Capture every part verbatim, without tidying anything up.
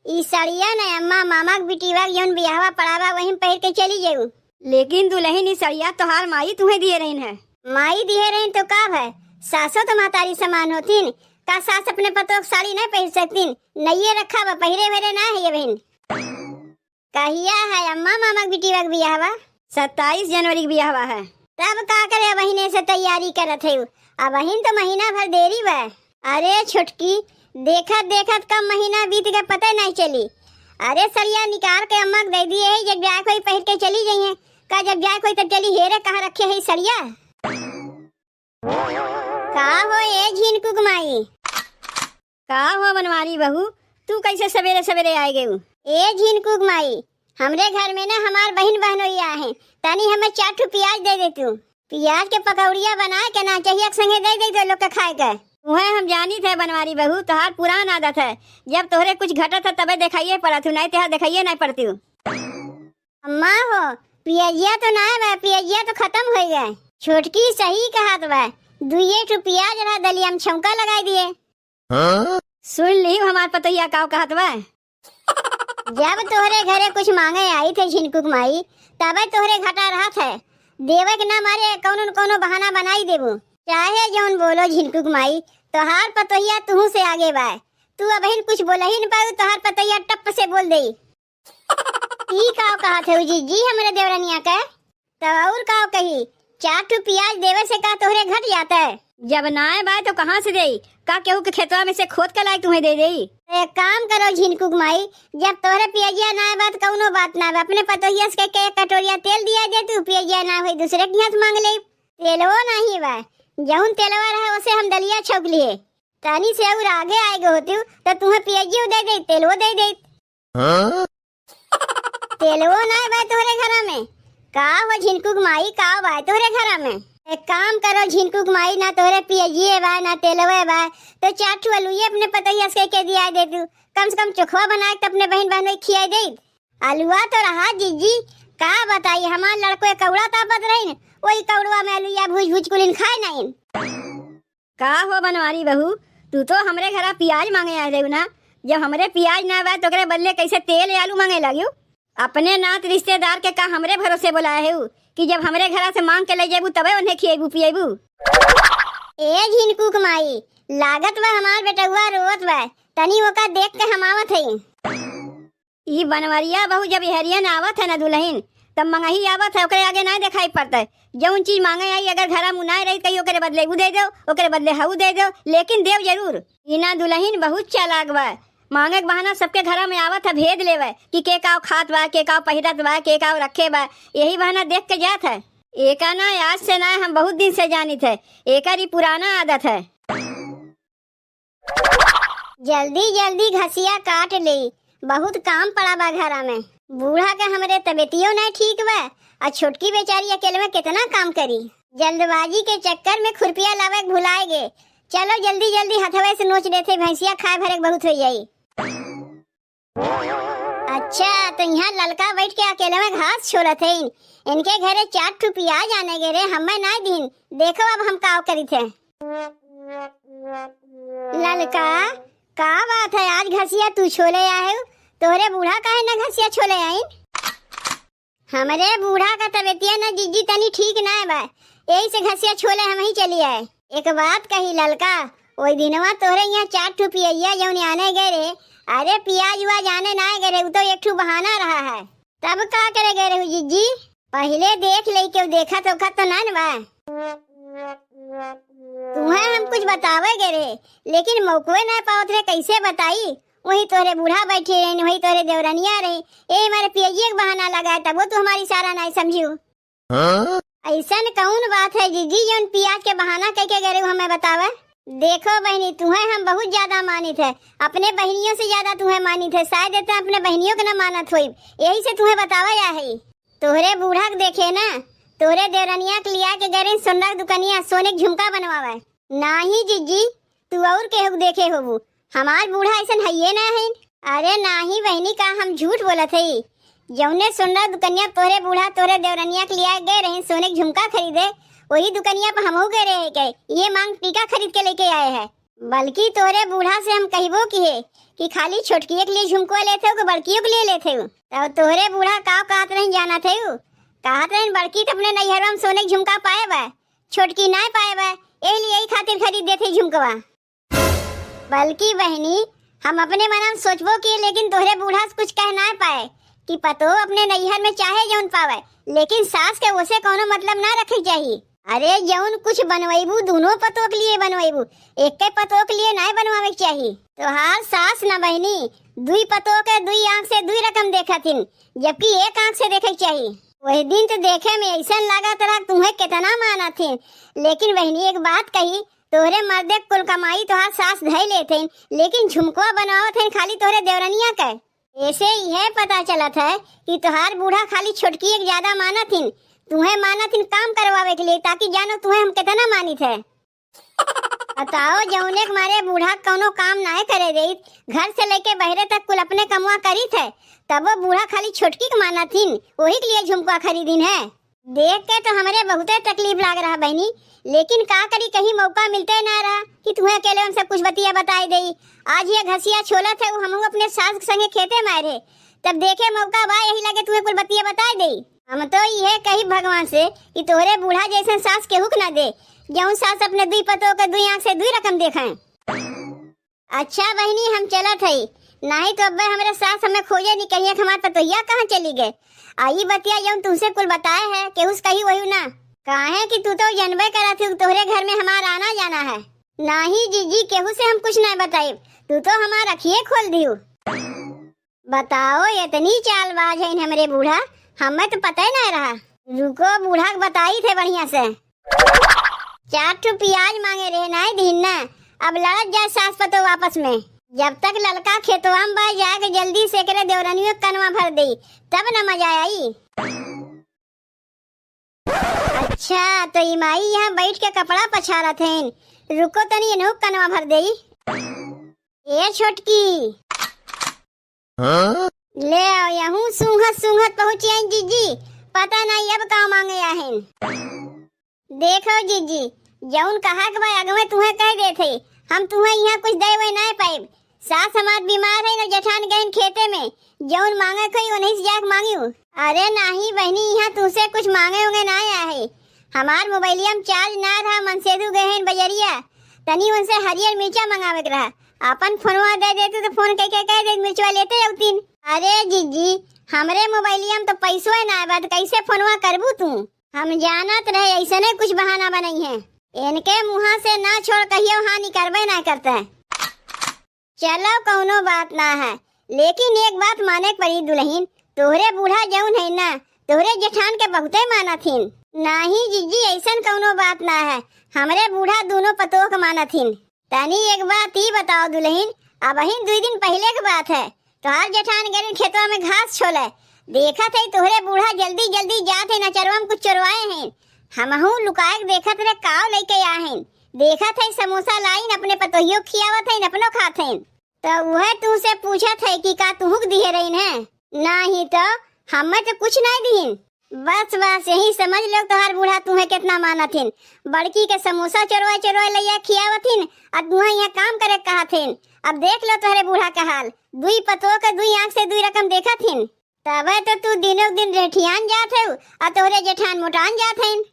ई सड़िया न अम्मा, मामा के बिटिया के जौन बियाहवा पड़ा बा, वही में पहिर के चली जाऊ। लेकिन दुलहिन, ई सड़िया तोहार माई तुहे दिहे रहिन है। माई दिहे रहिन तो का भय, सासो तो महतारी समान होतिन। का सास अपने पतोह के साड़ी नहीं पहिर सकतिन? नइये रखा बा, पहिरे वहिरे ना है ये बहिन। कहिया है अम्मा मामा के बिटिया के बियाहवा? सत्ताईस जनवरी के बियाहवा है। तब का करे, अबहिने से तैयारी करत है। अबहिन तो महीना भर देरी बा। अरे छोटकी, देखत देखत कब महीना बीत गए, पता नहीं चली। अरे सड़िया निकाल के अम्मा के दे दिए है, जब जाए कोई पहिर के चली जाइए। का जब जाए कोई तब चली, हेरे कहाँ रखे है सड़िया? का हो ए झिनकुक माई? का हो बनवारी बहू, तू कैसे सवेरे सवेरे आए गयू? ए झिनकुक माई, हमरे घर में ना हमार बहिन बहनोई आहे, तनी हमें चार ठो पियाज दे दे तू। पियाज के पकौड़िया बनाए के ना चाहिए, एक संगे दे दे दो लोग के खाए के। उहे हम जानी थे बनवारी बहू, तोहार पुरान आदत है, जब तोहरे कुछ घटत है तबे देखाइए पड़त हूँ, नहीं तेहा देखाइए नहीं पड़ती हूँ। अम्मा हो, पियजिया तो ना बा, पियजिया तो खत्म हो गए। छोटकी सही कहत बा, दुइये ठो पियाज रहा दलिया में छौंका लगाई दिए। हाँ? सुन ली हमार पतोहिया काव कहत बा। जब तोहरे घरे कुछ मांगे आई थे झिनकुक माई, तबे तोहरे घटा रहत है। देवे के ना मारे कौनो न कौनो बहाना बनाई देबू। चाहे जौन बोलो झिनकुक माई, तोहार पतोहिया तुहू से आगे बा। तू अबहिन कुछ बोलही न पाऊ, तोहार पतोहिया टप से बोल देई। ई काव कहत है जिज्जी हमरे देवरनिया के? तो और काव कही, चार ठो पियाज देवे से का तोहरे घट जाता है? जब नाय बाय तो कहाँ से देई? का केहू के खेतवा में से खोद के लाई तुम्हें दे देई? तो एक काम करो झिनकुक माई, जब तोहरे पियजिया नाय बात कौनो बात ना बा, अपने पतोहिया से के एक कटोरिया तेल दिया दे तू, पियजिया ना होई दूसरे के हाथ मांग ले। तेलवो नहीं बा, जौन तेलवा रहा उसे हम दलिया छौक लिए। तनी से और आगे आए गए होती तो तुम्हें पियजियो दे दे, तेलवो दे दे। हाँ? तेलवो नाय बा तोहरे घरा में? का हो झिनकुक माई, का बा तोहरे घरा में? एक काम करो झिनकुक माई, ना तोहरे पियजिए बा, ना तेलवे बा, तो चार ठो अलुए अपने पतोहिया से के दिया दे तू। कम से कम चोखवा बना के अपने बहिन बहनोई खिया दे। अलुआ तो रहा जिज्जी, का बताई, हमार लड़को एक कौड़ा तापत रहीन, वही कौड़वा में अलुआ भूज भूज कुलिन खाए नाइन। का हो बनवारी बहू, तू तो हमरे घरा पियाज मांगे आए रहे ना। जब हमरे पियाज ना बा, तो ओकरे बदले कैसे तेल आलू मांगे लागियो? अपने नात रिश्तेदार के का हमरे भरोसे बोलाए है कि जब हमरे घरा से मांग के ले जेबू, तबे उन्हें खिएबू पिएबू? ए झिनकुक माई, लागत बा हमार बेटउआ रोवत बा, तनी ओका देख के हम आवत हई। ई बनवरिया बहू जब एहरियन आवत है ना दुलहिन, तब मंगही आवत है, ओकरे आगे नाय देखाई पड़त है। जौन चीज मांगे आई, अगर घरा में नाय रही, कही ओकरे बदले ऊ दे दो, ओकरे बदले हऊ दे दो, लेकिन देव जरूर। ई ना दुलहिन बहुत चालाक बा, मांगे के बहाना सबके घरा में आवत है, भेद लेवे कि के काव खात बा, के काव पहिरत बा, के काव रखे बा, यही बहाना देख के जात है। एका ना आज से ना, हम बहुत दिन से जानित है, एकर ई पुराना आदत है। जल्दी जल्दी घसिया काट लेई, बहुत काम पड़ा बा घरा में। बूढ़ा के हमरे तबीयतियो नहीं ठीक बा, आ छोटकी बेचारी अकेले में कितना काम करी। जल्दबाजी के चक्कर में खुरपिया लावे के भुलाए गे। चलो जल्दी जल्दी हथवे से नोच देते, भैंसिया खाए भरे के बहुत हो जाई। अच्छा, तो यहाँ ललका बैठ के अकेले में घास छोलत है। इनके घरे चार ठो पियाज आने गे रे, हमें ना दीन। देखो अब हम काव करी थे। ललका, का बात है, आज घसिया तू छोले आए हो? तोहरे बूढ़ा काहे ना घसिया छोले आइन? हमरे बूढ़ा का तबीयतिया ना जिज्जी तनी ठीक ना बा, यही से घसिया छोले हम ही चली आए। एक बात कही ललका, ओई दिनवा तोहरे यहाँ चार ठो पियैया जौन आने गए रे, अरे पियाज उआज आने ना गए रे, उ तो एक ठो बहाना रहा है। तब का करे गए रहू जिज्जी? पहिले देख ले, केहू देखत ओखत तो ना न बा। तुम्हें हम कुछ बतावे गए रहे, लेकिन मौकवे ना पावत रहे, कैसे बताई? वही तोहरे बूढ़ा बैठे रहे, वही तोहरे देवरनिया रहे, ए हमारे पियजिए के बहाना लगाए, तब वो तू हमारी इशारा ना समझियो। हाँ? ऐसन कौन बात है जीजी, जौन पियाज के बहाना कह के गए रहे हमें बतावे? देखो बहनी, तुम्हें हम बहुत ज्यादा मानित है, अपने बहनियों से ज्यादा तुम्हें मानित है, शायद इतना अपने बहनियों के ना मानत होई, यही से तुम्हें बतावा या है। तोहरे बूढ़ा के देखे ना, तोहरे देवरनिया के लिया के गए रहे सोनरा के दुकनिया, सोने के झुमका बनवावे। नाही जीजी, तू और केहू के देखे होबू, हमार बूढ़ा ऐसन हइये ना है। अरे नाही बहनी, का हम झूठ बोलत हई? जौने सोनरा दुकनिया तोहरे बूढ़ा तोहरे देवरनिया के लिया गए रहे सोने के झुमका खरीदे, वही दुकनिया पर हमहू गए रहे के ये मांग टीका खरीद के लेके आए हैं। बल्कि तोहरे बूढ़ा से हम कहबो किहे कि खाली छोटकिए के लिए झुमको लेत हउ कि बड़कियो के लिए लेत हउ? तब तोहरे बूढ़ा काव कहत रहिन जानत हउ? कहत रहिन बड़की तो अपने नैहरवा में सोने के झुमका पाए बा, छोटकी नाय पाए बा, एह लिए यही खातिर खरीद देत हई झुमकवा। बल्कि बहिनी, हम अपने मन में सोचबो किए, लेकिन तोहरे बूढ़ा से कुछ कह ना पाए कि पतोह अपने नैहर में चाहे जौन पावे, लेकिन सास के ओसे कौनो मतलब ना रखे के चाही। अरे, जौन कुछ बनवैबू, दोनों पतोह के लिए बनवैबू, एक के पतोह के लिए ना बनवावे के चाही। तोहार सास ना बहिनी, दुई पतोह के दुई आँख से दुई रकम देखत हिन, जबकि एक आँख से देखे के चाही। वही दिन तो देखे में ऐसन लागत रहा, तुम्हें कितना मानत हिन, लेकिन बहिनी, एक बात कही, तोहरे मर्दे के कुल कमाई तोहार सास धइ लेत हइन, लेकिन झुमकवा बनवावत हइन खाली तोहरे देवरनिया के। एसे इहे पता चलत है कि तोहार बूढ़ा खाली छोटकी एक ज्यादा मानत हिन, तुहे मानत हिन काम करवावे के लिए, ताकि जानो तुहे हम कितना मानित है। बताओ, जौने के मारे बूढ़ा कौनो काम नाय करे देत, घर से लेके बहरे तक कुल अपने कमवा करीत है, तबो बूढ़ा खाली छोटकी के मानत हिन, वही के लिए झुमकवा खरीदिन है। देख के तो हमरे बहुते तकलीफ लाग रहा बहिनी, लेकिन का करी, कहीं मौका मिलते ना रहा कि तुम्हें अकेले हम सब कुछ बतिया बताए देई। आज ये घसिया छोलत है, वो हमहू अपने सास के संगे खेते में आए रहे, तब देखे मौका बा, यही लगे तुम्हें कुल बतिया बताए देई। हम तो इहे कही भगवान से कि तोहरे बूढ़ा जैसन सास केहू के ना दे, जौन सास अपने दुई पतोह के दुई आँख से दुई रकम देखें। अच्छा बहिनी, हम चलत हई, नाहीं तो अब्बे हमरे सास हमें खोजे निकलिए कि हमार पतोहिया कहाँ चली गए। आ ई बतिया जौन तुमसे कुल बताए है, केहू से कही वही ना, काहे कि तू तो जनबे करत हू, तोहरे घर में हमार आना जाना है। नाहीं जीजी, केहू से हम कुछ ना बताइब, तू तो हमार अखिए खोल दिहू। बताओ, इतनी चालबाज है हमरे बूढ़ा, हमें तो पता ही ना रहा। रुको, बूढ़ा के बताई थे बढ़िया से। चार ठो प्याज मांगे रहे, नाहीं दीन ना। अब लड़त जाए सास पतोह आपस में। जब तक ललका खेतवा में बा, जाके जल्दी से एकरे देवरनियों के कनवा भर देई, तब न मजा आई। अच्छा, तो ई माई यहाँ बैठ के कपड़ा पछारत हइन। रुको तनी, इनहू के कनवा भर देई। ए छोटकी। हाँ? ले आओ, यहूँ सूंघत सूंघत पहुँची आइन जीजी। पता नहीं अब का मांगे आहिन। देखो जीजी, जौन कहा के बा अगवे तुहें कह देत हई, हम तुहें यहाँ कुछ दे वे नाय पाइब। सास हमार बीमार है न जेठान गइन खेते में, जौन मांगे कोई उन्हीं से जाके मांगियो। अरे नाहीं बहिनी, यहाँ तुसे कुछ मांगे उंगे नाय आहे। हमार मोबाइलिया में चार्ज ना रहा, मनसेधु गए हैं बजरिया, तनी उनसे हरियर मिर्चा मंगावे के रहा। आपन फोनवा दे देतू तो फोन कह के कह दे मिर्चवा लेते अउतीन। अरे जीजी, हमरे मोबाइलिया में तो पैसवे ना बा, तो कैसे फोनवा करबू तू? हम जानत रहे ऐसने कुछ बहाना बनई है। इनके मुँहा से ना छोड़ कहियो हाँ निकरबे ना करते। चलो कौनो बात ना है, लेकिन एक बात माने के पड़ी दुलहिन, तोहरे बूढ़ा जौन है ना, तोहरे जेठान के बहुते मानत हिन। नाहीं जीजी, ऐसन कौनो बात ना है, हमरे बूढ़ा दोनों पतोह के मानत हिन। तनी एक बात ई बताओ दुलहिन, अबहिन दुई दिन पहिले के बात है, तोहार जेठान गइन खेतवा में घास छोले, देखत है तोहरे बूढ़ा जल्दी जल्दी जात है, अचरवा में कुछ चोरवाए हैं। हमहू लुकाए के देखत रहे काव लेके आए हैं, देखत है समोसा लाइन, अपने पतोहियो खियावत है, अपनो खात है। तो उहे तुहसे पूछत है कि का तुहूक दिहे रहीन है? नाहीं तो, हमें तो कुछ नाहीं दीन। बस बस, यही समझ लो तोहार बूढ़ा तुहें कितना मानत हिन। बड़की के समोसा चोरवा चोरवा लइया खियावत हिन, आ तुहें यहाँ काम करे कहत हिन। अब देख लो तोहरे बूढ़ा के हाल, दुई पतोह के दुई आँख से दुई रकम देखत हिन। तबे तो तू दिनों दिन रेठियान जात हऊ, आ तोहरे जेठान मोटान जात हईन।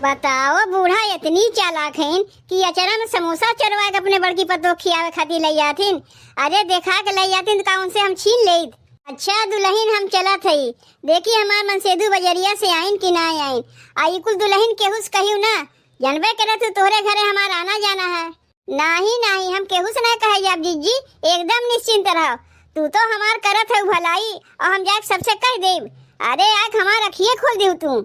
बताओ, बूढ़ा इतनी चालाक हईन कि अचरा में समोसा चोरवा के अपने बड़की पतोह खियावे खातिर लइ आथिन। अरे, देखा के लइ आथिन तो का उनसे हम छीन लेइत? अच्छा दुलहिन, हम चलत हई। देखी हमार मनसेधु बजरिया से आइन कि ना आइन। आ ई कुल दुलहिन केहू से कहियो ना, जानबे करत हू तोहरे घरे हमार आना जाना है। नाहीं, नाहीं, हम केहू से ना कहे जाब जीजी, एकदम निश्चिंत रहो। तू तो हमार करत हऊ भलाई, और हम जाके सबसे कह देब। अरे, आके हमार अखिए खोल दिहू तू।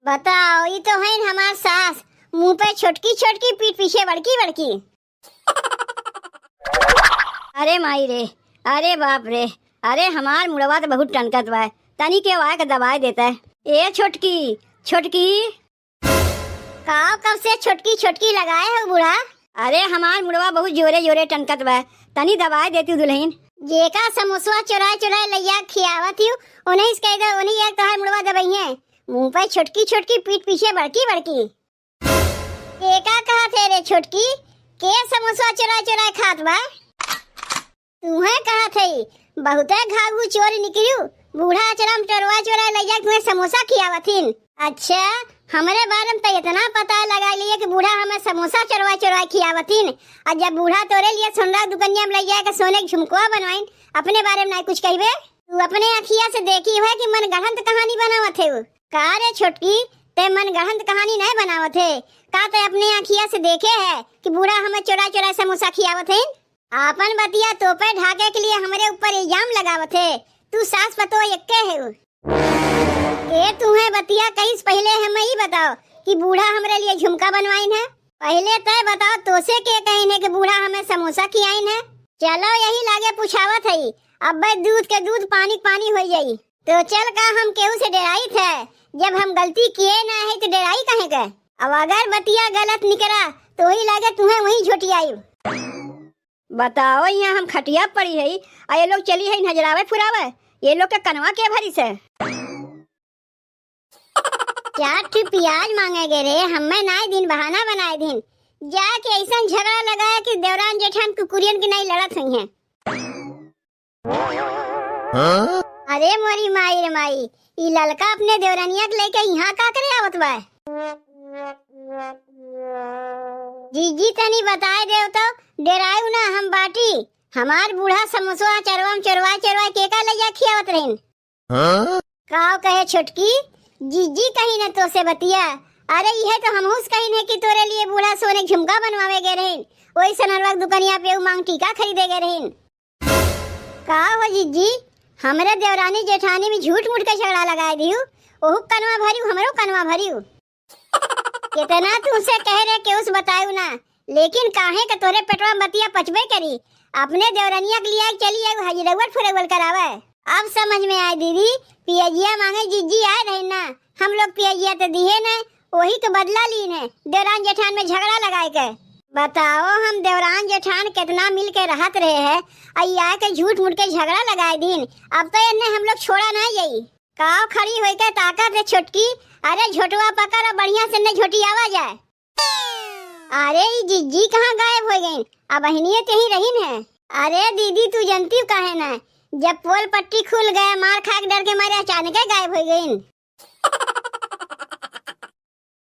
बताओ, ई तो हईन हमार सास, मुँह पे छोटकी छोटकी, पीठ पीछे बड़की बड़की। अरे माई रे, अरे बाप रे, अरे हमार मुड़वा तो बहुत टनकत बा, तनी के आके दबाए देता। ए छोटकी, छोटकी। का कब से छोटकी छोटकी लगाए हो बूढ़ा? अरे हमार मुड़वा बहुत जोरे जोरे टनकत बा, तनी दबाए देती दुलहिन। जेका समोसवा चुराए चुराए लइया खियावत हियो, उन्हीं से कह दे, उन्हीं एक तोहार मुड़वा दबइहें। मुँह पे छोटकी छोटकी, पीठ पीछे बड़की बड़की। के का कहत है रे छोटकी? के समोसवा चुराए चुराए खात बा? तुहे कहत हई, बहुते घाघू चोर निकरिउ, बूढ़ा अचरा में चोरवा चोरा लइ जाए तुहे समोसा खियावत हिन। अच्छा, हमरे बारे में त इतना पता लगा लिए कि बूढ़ा हमें समोसा चोरवा चोरवा खियावत हिन, और जब बूढ़ा तोरे लिए सोनरा दुकनिया में लइ जाए के सोने के झुमकवा बनवाइन, अपने बारे में नाहीं कुछ कहिबे। तू अपने अखिया से देखी है कि मन गढ़ंत कहानी बनावत है वो। का रे छोटकी, ते मन गढ़ंत कहानी नाहीं बनावत है का? ते अपने अखिया से देखे है कि बूढ़ा हमें चोरा चोरा समोसा खियावत है? आपन बतिया तोपे ढाके के लिए हमरे ऊपर इल्जाम लगावत है। तू सास पतोह एक्के है वो। ए, तुहे बतिया कहिस पहिले हमें ई बताओ कि बूढ़ा हमरे लिए झुमका बनवाइन है? पहिले तय बताओ, तोसे के कहिन है कि बूढ़ा हमें समोसा खियाइन है? चलो, यही लागे पुछावत हई, अब्बे दूध के दूध, पानी के पानी होइ जाई। तो चल, का हम केहू से डेराइत है? जब हम गलती किए ना है तो डेराई कहे के? अब अगर बतिया गलत निकरा तो वही लागे तुहे वही झोटियाई। बताओ, यहाँ हम खटिया पड़ी है, आ ये लोग चली है नजरावे फुरावे, ये लोग के कनवा के भरी से। चार ठे पियाज मांगे गे रे, हमें नाई दिन बहाना बनाए दिन। जाके ऐसन झगड़ा लगाया कि देवरान जेठान कुकुरियन की नाई लड़त हुई हैं। हाँ? अरे मोरी माई रे माई, ई ललका अपने देवरनिया के लेके यहाँ का करे आवत बा? जीजी तनी बताए देव तो, डेरायु ना हम बाटी। हमार बूढ़ा समोसवा चरवा में चोरवा चोरवा के का ले जा खियावत रहिन? हाँ? काव कहे छोटकी, जीजी कहिन है तोसे बतिया। अरे इहे तो हमहूस कहिन है कि तोरे लिए बूढ़ा सोने झुमका बनवावे गए रहिन, वही सनरवा के दुकनिया पे उ मांग टीका खरीदे गए रहिन। का हो जीजी, हमरे देवरानी जेठानी में झूठ मूठ के झगड़ा लगाए दिहु, ओहू कनवा भरिउ, हमरो कनवा भरिउ। कितना तुमसे कहे रहे केहू से बतायु ना, लेकिन काहे के तोरे पेटवा में बतिया पचबे करी। अपने देवरनिया के लिए चली आयु हजिरौल फुरौल करावे। अब समझ में आए दीदी, पियजिया मांगे जिज्जी आए रहे ना, हम लोग पियजिया तो दिए न, वही के बदला ली न, देवरान जेठान में झगड़ा लगाए के। बताओ, हम देवरान जेठान कितना मिल के रहत रहे हैं, आई आए के झूठ मूठ के झगड़ा लगाए दीन। अब तो इन्हें हम लोग छोड़ा ना जाई। काव खड़ी होई के ताकत रे छोटकी, अरे झोटवा पकड़ और बढ़िया से ने झोटियावा जाए। अरे ई जिज्जी कहाँ गायब हो गईन? अब बहिनिये तेही रहीन है। अरे दीदी तू जनती काहे ना, जब पोल पट्टी खुल गया मार खा के डर के मारे अचानक गायब हो गईन।